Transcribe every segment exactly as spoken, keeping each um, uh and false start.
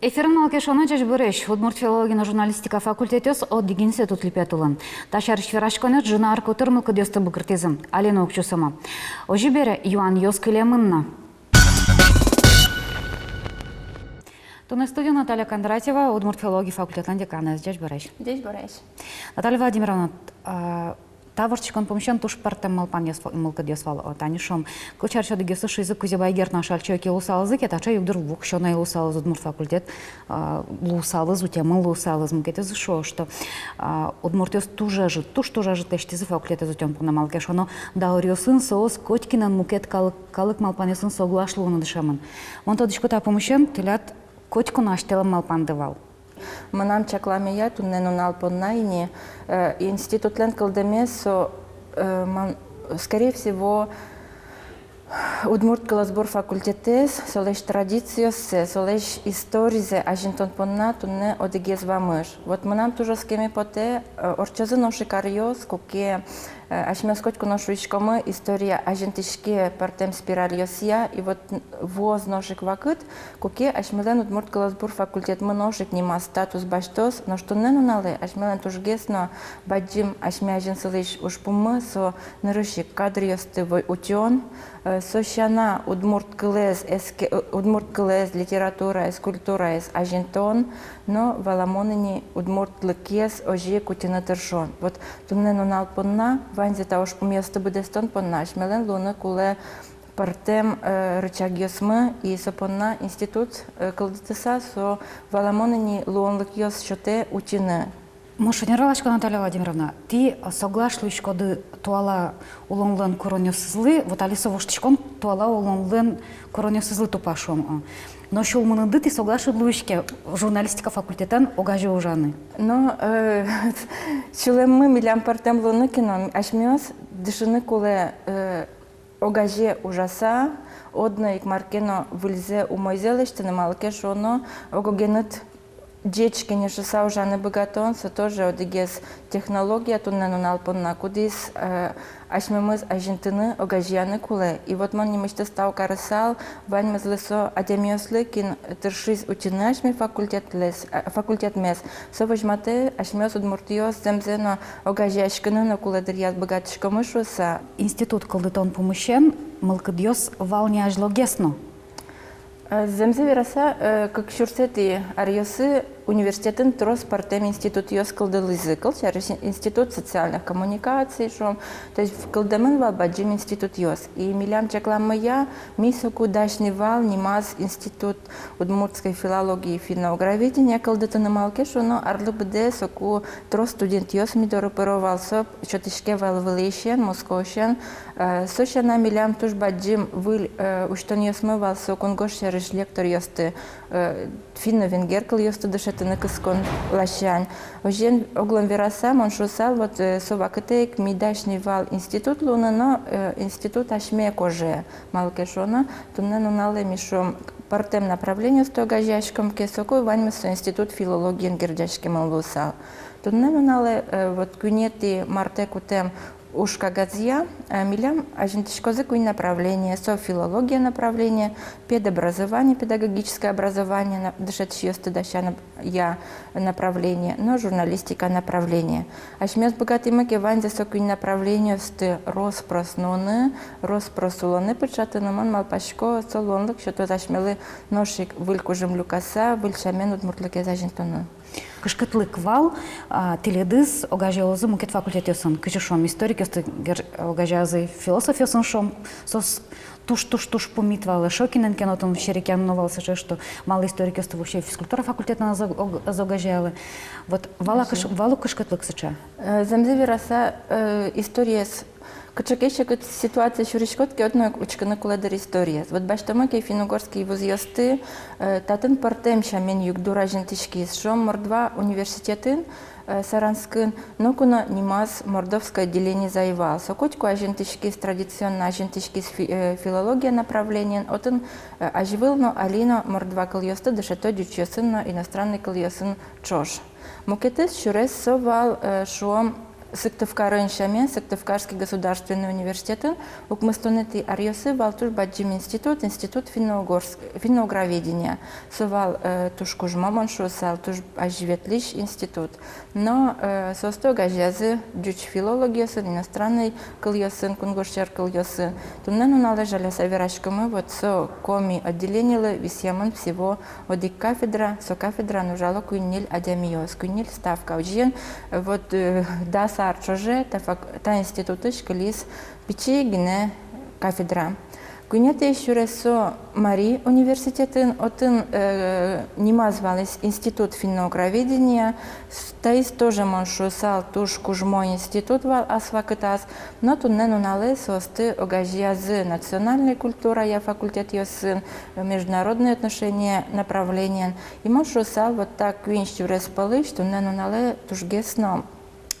Эфирын «Малы ке шуоно». Ӟечбуресь! Удмурт филология но журналистика факультетъёс одӥг институт липет улын. Та сярысь вераськонэз ӝыны ар котыр мылкыдъёсты быгыртӥзы. Али но уг чусомо. Озьы бере, юанъёс кылемын на. Туннэ студиын Наталья Кондратьева, удмурт филология факультетлэн деканэз. Ӟечбуресь! Ӟечбуресь! Наталья Владимировна, а, та вордӥськон пумысен туж пӧртэм малпанъёс, мылкыдъёс вал. О, тани шуом, кылсярысь, одӥгъёсыз шуизы: Кузебай Герд но Ашальчи Оки луысалзы ке, таӵе югдур воксё но ӧй луысалыз, удмурт факультет, а, луысалыз, утемын луысалыз. Мукетыз шуо, что, а, удмуртъёс туж ӧжыт, туж-туж ӧжыт лэсьтӥзы факультетэз утён понна, малы ке шуоно, дауръёсын соос котькинэн мукет калык, калык малпанъёсын соглаш луыны дышемын. Мон тодӥсько, та пумысен тӥляд котьку но асьтэлэн малпанды вал. Мынам чакламея, туннэ нунал понна ини, э, институтлэн кылдэмез со, э, мон, скорее всего, удмурт кылосбур факультетэз, солэсь традициоссэ, солэсь историзэ азинтон понна туннэ одӥгез вамыш. Вот мынам туж оскеме потэ, э, ортчозы нош ик аръёс, куке, э, асьмеос котьку но шуиськомы: история азинтӥське пӧртэм спиральёсъя, и вот н-, вуоз нош ик вакыт, куке асьмелэн удмурт кылосбур факультетмы нош ик нимаз статус басьтоз. Нош туннэ нуналэ асьмелэн тужгес но бадӟым асьме азьын сылӥсь ужпуммы — со нырысь ик кадръёсты вой утён, э, со сяна удмурт кылэз эске-, э, удмурт кылэз, литератураез, культураез азинтон но, валамон ини, удмуртлыкез озьы ик утьыны тыршон. Вот туннэ нунал понна ваньзэ та ужпумъёсты быдэстон понна асьмелэн луыны кулэ пӧртэм, э, рычагъёсмы, и со понна институт, э, кылдытыса, со, валамон ини, луонлыкъёс сётэ утьыны. Мон шонер верасько, Наталья Владимировна, тӥ соглаш луиськоды туала улонлэн куронъёсызлы, вот али со воштӥськон туала улонлэн куронъёсызлы тупа, шуом. Но сюлмыныды тӥ соглаш уд луиське журналистика факультетэн огазе ужаны. Но, э, сюлэммы милям пӧртэм луыны ке но, асьмеос дышыны кулэ, э, огазе ужаса, одно ик мар ке но выльзэ, умойзэ лэсьтыны, малы ке шуоно, ог-огеныд ӟеч кенешыса ужаны быгатон — со тоже одӥгез технология туннэ нунал понна, кудӥз, э, асьмемыз азинтыны, огазеяны кулэ. И вот мон нимысьтыз тау карысал ваньмызлы со адямиослы, кин тыршиз утьыны асьме факультетлэсь, э, факультетмес. Со возьматэ: асьмеос, удмуртъёс, зэмзэ но огазеяськыны но кулэ дыръяз быгатӥськомы шуыса. Институт кылдытон пумысен мылкыдъёс вал ни азьлогес но. Э, зэмзэ вераса, э, кык сюрсэтӥ аръёсы университетын трос пӧртэм институтъёс кылдылӥзы. Кылсярысь, институт социальных коммуникаций, шуом, то есть кылдэмын вал бадӟым институтъёс. И милям чакламмыя, ми соку дась ни вал нимаз Институт удмуртской филологии и финно-угроведения кылдытыны, малы ке шуоно, арлы быдэ соку трос студентъёс ми доры пыро вал, со сётӥське вал вылӥысен, Москваысен. Э, со сяна милям туж бадӟым выль, э, усьтонъёсмы вал со кунгож сьӧрысь лекторъёсты, э, финно-венгер кылъёсты дышетыны кыскон ласянь. Озьыен, оглом вераса, мон шуысал, вот, э, со вакытэ ик ми дась ни вал институт луыны, но, э, институт асьме кожае, малы ке шуоно, туннэ нуналэ ми, шуом, пӧртэм направлениосты огазеяськом ке, соку ваньмыз со институт филологиен герӟаськемын луысал. Туннэ нуналэ, э, вот куинетӥ мартэ кутэм уж кагазъя, э, милям азинтӥськозы куинь направление: со филология направление, педобразование, педагогическое образование, на-, дышетӥсьёсты дасянъя направление, но журналистика направление. Асьмеос быгатӥмы ке ваньзэ со куинь направлениосты рос-прос нуыны, рос-прос улонэ пыӵатыны, мон малпасько, со луонлык сётоз асьмелы нош ик выль кужым люкаса, выль сямен удмуртлыкез азинтыны. Кышкытлык вал, а, тӥледыз огазеозы мукет факультетъёсын, кызьы шуом, историкъёсты гер-, огазеязы философъёсын, шуом, соос туж-туж-туж пумит вал. Эшшо кинэн ке но отын серекъян но вал сыӵе, что малы историкъёсты вообще физкультура факультетын ӧз ог-, ог-, ӧз огазеялэ. Вот вал-а кыш-, вал-а кышкытлык сыӵе? Э, зэмзэ вераса, э, историез, кыӵе ке секыт ситуация сюриськод ке, одно ик учкыны кулэ, дыр, историез. Вот басьтомы ке финн-угорский вузъёсты, э, татын пӧртэм сямен югдур азинтӥськиз. Шуом, мордва университетын, э, Саранскын ноку но нимаз мордовское отделениез ӧй вал. Со котьку азинтӥськиз, традиционно азинтӥськиз фи-, э, филология направлениен. Отын, э, азьвыл но, али но мордва кылъёсты дышето ӟучъёсын но иностранной кылъёсын ӵош. Мукетыз сюрес со вал, э, шуом, Сыктывкарын сямен, Сыктывкарский государственный университетын укмыстонэтӥ аръёсы вал туж бадӟым институт, институт финно-угорск-, финно-угроведения. Со вал, э, туж кужмо, мон шуысал, туж азьветлӥсь институт. Но, э, соосты огазеязы ӟуч филологъёсын, иностранный кылъёсын, кунгож сьӧр кылъёсын. Туннэ нуналэ, жаляса вераськомы, вот со коми отделенилы висъямын всего одӥг кафедра, со кафедраын ужало куинь-ньыль адямиос, куинь-ньыль ставка. Озьыен, э, вот, э, дас ар ӵоже та фак-, та институтысь кылиз пичи гинэ кафедра. Куинетӥ сюрес со Марий университетын, отын, э, нимаз вал ис-, институт финно-угроведения. С-, таиз тоже, мон шуысал, туж кужмо институт вал ас вакытаз. Но туннэ нуналэ соосты огазеязы национальной культурая факультетъёсын, международные отношения направлениен. И мон шуысал, вот та куинь сюрес пӧлысь туннэ нуналэ тужгес но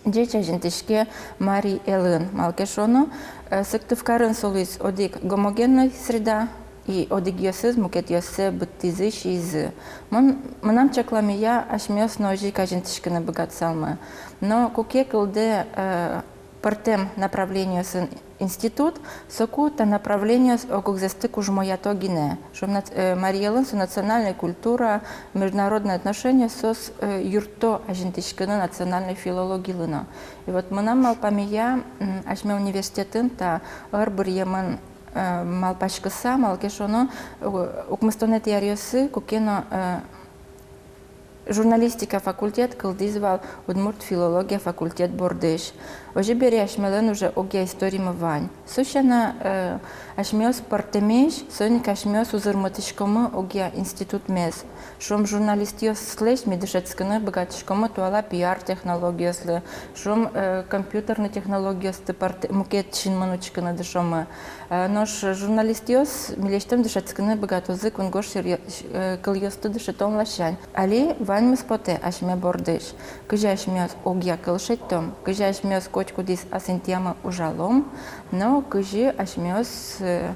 ӟеч азинтӥське Марий Элын. Малы ке шуоно, э, Сыктывкарын со луиз одӥг гомогенной среда, и одӥгъёсыз мукетъёссэ быдтӥзы, сиизы. Мон, мынам чакламея, асьмеос но озьы ик азинтӥськыны быгатысалмы. Но куке кылдэ, э, пӧртэм направлениосын институт, соку та направлениос ог-огзэсты кужмоято гинэ. Шуом, нац-, э, Марий Элын со национальная культура, международные отношения, соос, э, юртто азинтӥськыны национальной филологилы но. И вот мынам малпамея, м, асьме университетын та ӧр быръемын, э, малпаськыса, малы ке шуоно, э, укмыстонэтӥ аръёсы куке но, э, журналистика факультет кылдӥз вал удмурт филология факультет бордысь. Озьы бере асьмелэн уже огъя историмы вань. Со сяна, э, асьмеос пӧртэмесь, соин ик асьмеос узырмытӥськомы огъя институтмес. Шуом, журналистъёслэсь ми дышетскыны быгатӥськомы туала пиар технологиослы, шуом, э, компьютерный технологиосты пӧрт-, мукет синмын учкыны дышомы. Э, нош журналистъёс милесьтым дышетскыны быгатозы кунгож сьӧр-, э, кылъёсты дышетон ласянь. Али ваньмыз потэ асьме бордысь. Кызьы асьмеос огъя кыл шедьтом, кызьы асьмеос котькудӥз ас интыямы ужалом, но кызьы асьмеос, э,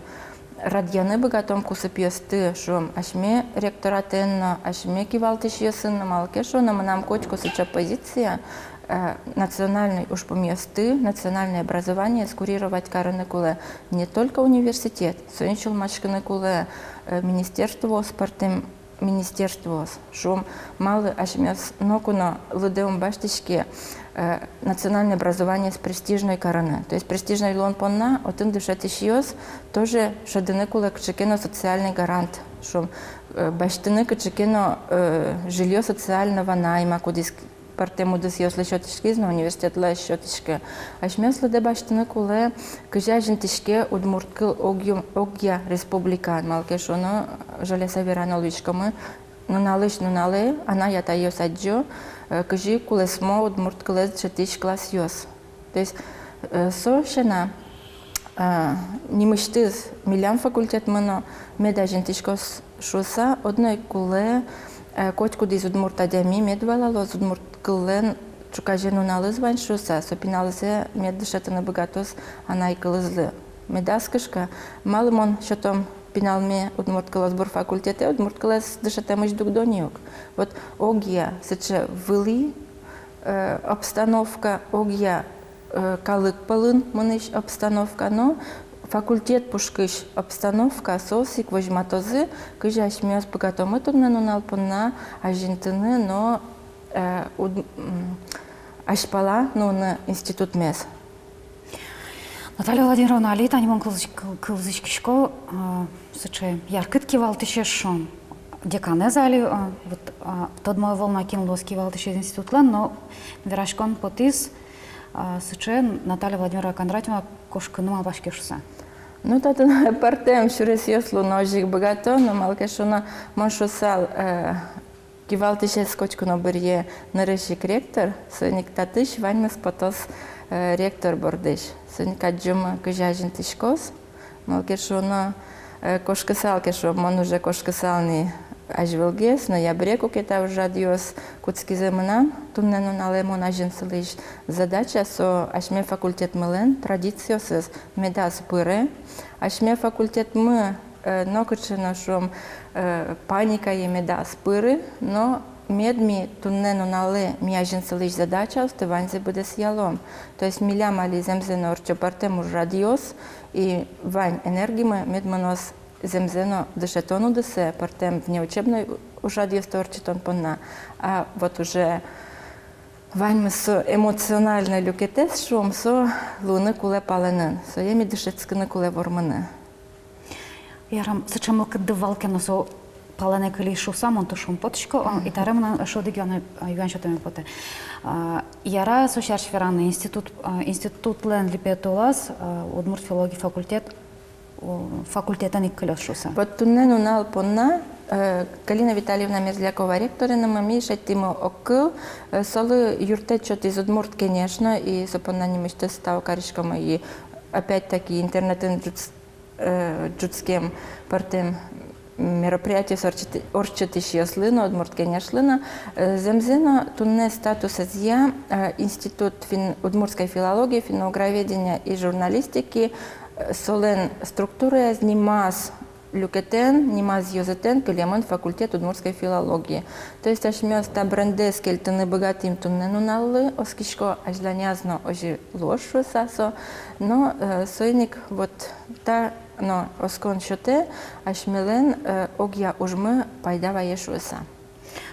радъяны быгатом кусыпъёсты, шуом, асьме ректоратэн но, асьме кивалтӥсьёсын но, малы ке шуоно, мынам котьку сыӵе позиция, э, национальной ужпумъёсты, национальное образованиез курировать карыны кулэ не только университет, соин сюлмаськыны кулэ, э, министерствоос, пӧртэм министерствоос. Шуом, малы асьмеос ноку но лыдэ ум басьтӥське, э, национальное образованиез престижной карыны. То есть престижной луон понна отын дышетӥсьёс тоже шӧдыны кулэ кыӵе ке но социальный гарант. Шуом, э, басьтыны кыӵе ке но, э, жильё социального найма, кудӥз пӧртэм удысъёслы сётӥськиз но, университетлы ӧз сётӥськы. Асьмеос лыдэ басьтыны кулэ, кызьы азинтӥське удмурт кыл огъя-, огъя республикаын, малы ке шуоно, жаляса вераны луиськомы, нуналысь нуналэ анай-атайёс адӟо, э, кызьы кулэсмо удмурт кылэз дышетӥсь классъёс. То есть, э, со сяна, э, нимысьтыз милям факультетмы но мед азинтӥськоз шуыса, одно ик кулэ, э, котькудӥз удмурт адями мед валалоз, удмурт кыллэн ӵуказе нуналыз вань шуыса, со пиналзэ мед дышетыны быгатоз анай кылызлы. Медаз кышка, малы мон сётом пиналме удмурт кылосбур факультетэ, удмурт кылэз дышетэмысь дугдо ни ук. Вот огъя сыӵе вылӥ, э, обстановка, огъя, э, калык пӧлын мынӥсь обстановка но факультет пушкысь обстановка, соос ик возьматозы, кызьы асьмеос быгатомы туннэ нунал понна азинтыны но, э, уд-, м, азьпала нуыны институтмес. Наталья Владимировна, али тани мон кылзы-, кыл-, кылзӥськисько, э, сыӵе яркыт кивалтӥсез, шуом, деканэз али, э, вот, э, тодмо ӧвӧл на, кин луоз кивалтӥсез институтлэн, но вераськон потӥз, э, сыӵе: Наталья Владимировна Кондратьева кошкыны малпаське шуыса. Ну, татын пӧртэм сюресъёс луыны озьы ик быгато, но малы ке шуоно, мон шуысал, э, кивалтӥсез котьку но быръе нырысь ик ректор, соин ик татысь ваньмыз потоз, э, ректор бордысь. Соин ик адӟомы, кызьы азинтӥськоз. Малы ке шуоно, э, кошкысал ке, шуом, мон уже кошкысал ни азьвылгес, ноябре, куке та ужрадъёс кутскизы. Мынам туннэ нуналэ мон азьын сылӥсь задача — со асьме факультетмылэн традициосыз медаз пыре, асьме факультетмы, э, нокыӵе но, шуом, э, паникае медаз пыры, но Мед ми туннэ нуналлы ми азьын сылӥсь задачаосты ваньзэ быдэсъялом. То есть милям али зэмзэ но ортчо пӧртэм ужрадъёс, и вань энергимы мед мыноз зэмзэ но дышетон удысэ, пӧртэм внеучебной ужрадъёсты ортчытон понна. А вот уже ваньмыз со эмоциональной люкетэз, шуом, со луыны кулэ палэнын, сое ми дышетскыны кулэ вормыны. Ярам, сыӵе мылкыдды вал ке но, со палэнэ кылиз шуыса, мон туж шумпотӥсько. О, и табере мынам эшшо одӥг юан, а, юан сётэме потэ. А, яра со сярысь вераны, институт, а, институтлэн липет улаз, а, удмурт филологи факультет, о, факультетэн ик кылёз шуыса. Вот туннэ нунал понна, э, Галина Витальевна Мерзлякова ректоренымы ми шедьтӥмы огкыл, э, солы юрттэт сётӥз Удмурт Кенеш но, и со понна нимысьтыз тау кариськомы, и опять-таки интернетын ӝутс-, э, ӝутскем пӧртэм мероприятиос ортчыт-, ортчытӥсьёслы но, Удмурт Кенешлы но. Э, зэмзэ но туннэ статусэзъя, э, Институт фин-, удмуртской филологии, финно-угроведения и журналистики, э, солэн структураяз нимаз люкетэн, нимаз ёзэтэн кылемын факультет удмуртской филологии. То есть асьмеос та брендэз кельтыны быгатӥм туннэ нуналлы, оскисько, азьланяз но озьы луоз шуыса со, но, э, соин ик вот та но оскон сётэ, асьмелэн, э, огъя ужмы пайда вае шуыса.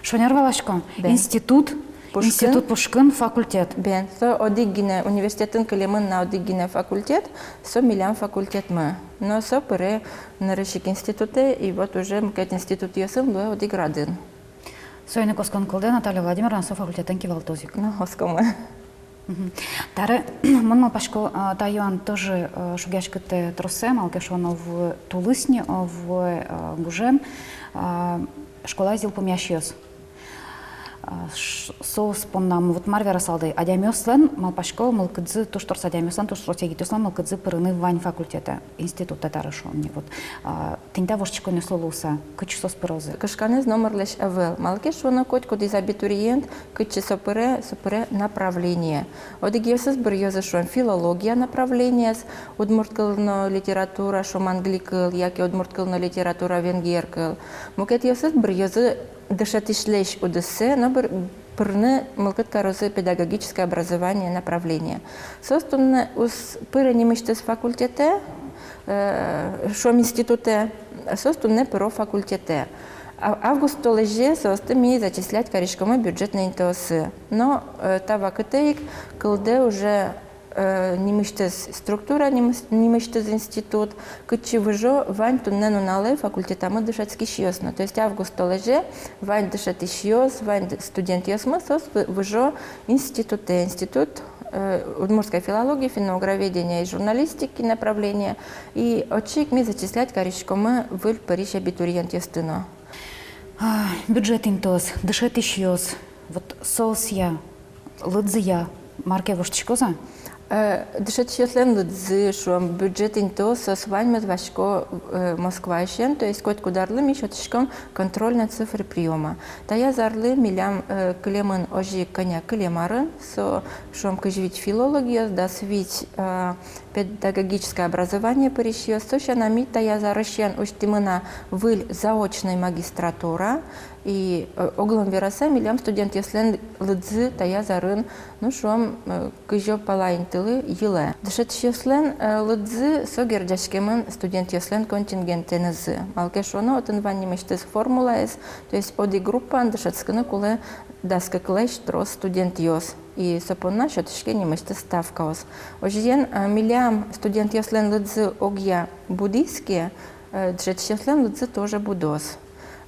Шонер валасько. Бен. Институт, пушкын. Институт пушкын факультет. Бен, со одӥг гинэ, университетын кылемын на одӥг гинэ факультет, со милям факультетмы. Но со пыре нырысь ик институтэ, и вот уже мукет институтъёсын луэ одӥг радын. Соин ик оскон кылдэ, Наталья Владимировна, со факультетэн кивалтоз ик. Ну, оскомы. Мгм. Таре, мон малпасько, а, та юан тоже, а, шугъяськытэ тросэз, малы ке шуоно, вуэ тулыс ни, а, вуэ, а, гужем, а, школаез йылпумъясьёс. А, ш-, соос понна, м, вот мар верасалды, адямиослэн, малпасько, мылкыдзы, туж трос адямиослэн, туж трос егитъёслэн мылкыдзы пырыны вань факультетэ, институтэ, таре шуом ни, вот. А, тӥни та воштӥськонъёслы луыса, кытчы соос пырозы? Кышканэз номырлэсь ӧвӧл. Малы ке шуоно, котькудӥз абитуриент, кытчы со пыре, со пыре направление. Одӥгъёсыз быръёзы, шуом, филология направлениез, удмурт кыл но литература, шуом, англи кыл, яке удмурт кыл но литература, венгер кыл. Мукетъёсыз быръёзы дышетӥсьлэсь удысэ, но быр-, пырыны мылкыд карозы педагогическое образование направление. Соос туннэ уз пыре нимысьтыз факультетэ, э, шуом, институтэ, соос туннэ пыро факультетэ. А-, август толэзе соосты ми зачислять кариськомы бюджетной интыосы. Но, э, та вакытэ ик кылдэ уже, э, нимысьтыз структура, нимыс-, нимысьтыз институт, кытчы выжо вань туннэ нуналэ факультетамы дышетскисьёс но. То есть август толэзе вань дышетӥсьёс, вань д-, студентъёсмы, соос вы-, выжо институтэ, институт, э, удмуртской филологии, финно-угроведения и журналистики направление. И отчы ик ми зачислять кариськомы выль пырись абитуриентъёсты но. А, бюджет интыос, дышетӥсьёс, вот соосъя, лыдзыя мар ке воштӥськоз-а? Э, дышетӥсьёслэн лыдзы, шуом, бюджет интыос, соос ваньмыз васько, э, Москваысен, то есть котькуд арлы ми сётӥськом контрольной цифры приёма. Таяз арлы милям, э, кылемын озьы ик, кӧня кылем арын, со, шуом, кызь вить филологъёс, дас вить, э, педагогическое образование пырисьёс, со сяна ми таяз арысен усьтӥмы на выль заочной магистратура, и, э, оглом вераса, милям студентъёслэн лыдзы таяз арын, ну, шуом, э, кызё пала интылы йылэ. Дышетӥсьёслэн, э, лыдзы со герӟаськемын студентъёслэн контингентэнызы. Малы ке шуоно, отын вань нимысьтыз формулаез, то есть одӥг группаын дышетскыны кулэ дас кыклэсь трос студентъёс. И со понна сётӥське нимысьтыз ставкаос. Озьыен, э, милям студентъёслэн лыдзы огъя будӥз ке, э, дышетӥсьёслэн лыдзы тоже будоз.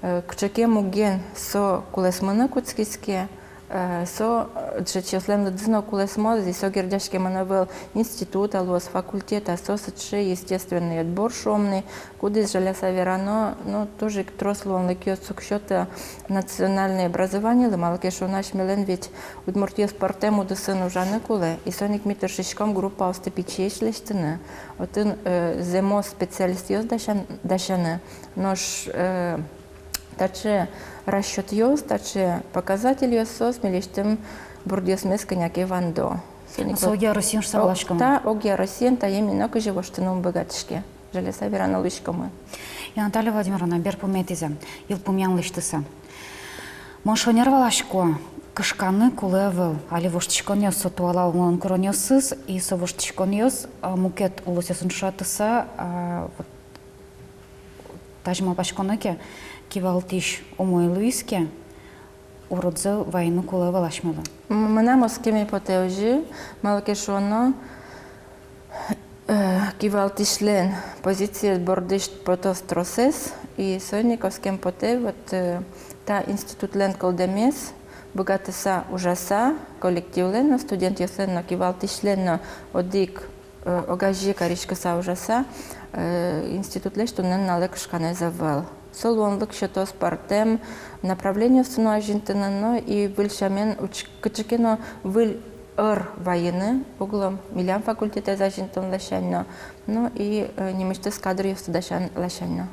Э, кыӵе ке муген со кулэсмыны кутскиз ке, э, со, э, дышетӥсьёслэн лыдзы но кулэсмоз, и со герӟаськемын ӧвӧл институт, а луоз факультет, а со сыӵе естественный отбор, шуом ни, кудӥз, жаляса верано, ну, туж ик трос луонлыкъёс уксётэ национальной образованилы, малы ке шуоно, асьмелэн ведь удмуртъёс пӧртэм удысын ужаны кулэ, и соин ик ми тыршиськом группаосты пичиесь лэсьтыны. Отын, э, зэмос специалистъёс дасян-, дасяны, нош, э, таӵе расчётъёс, таӵе показательёс соос милесьтым бурдъёсмес кӧня ке вандо. Соин ик со вот огъя Россиын шуса валаськом. Та огъя Россиын, тае ми нокызьы воштыны ум быгатӥське. Жаляса вераны, луиськомы. Я, Наталья Владимировна, берпуметӥзэ, йылпумъян лэсьтыса. Мон шонер валасько, кышканы кулэ ӧвӧл. Али воштӥськонъёс, со туала улон куронъёсыз, и со воштӥськонъёс, а, мукет улосъёсын ӵошатыса, а, вот, тазьы малпаськоно ке, кивалтӥсь умой луиз ке, уродзэ вайыны кулэ ӧвӧл асьмелы. М-, мынам оскеме потэ озьы, малы ке шуоно, э, кивалтӥсьлэн позициез бордысь потоз тросэз, и соин ик оскем потэ, вот, э, та институтлэн кылдэмез быгатыса ужаса, коллективлэн но, студентъёслэн но, кивалтӥсьлэн но одӥг, э, огазе кариськыса ужаса, э, институтлэсь туннэ нуналэ кышканэз ӧвӧл. Со луонлык сётоз пӧртэм направлениосты но азинтыны, но и выль сямен уч-, кыӵе ке но выль ӧр вайыны, огъя милям факультетэз азинтон ласянь но, но и, э, нимысьтыз кадръёсты дасян ласянь но.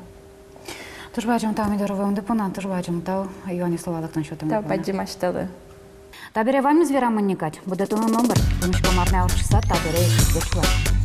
Туж бадӟым тау ми доры вуэмды понна, туж бадӟым тау юанъёслы валэктон сётэмды понна. Тау бадӟым асьтэлы. Табере ваньмыз верамын ни кадь, будэтыны номыр, тунсыко арня ортчыса табере ик. Ӟеч луэ.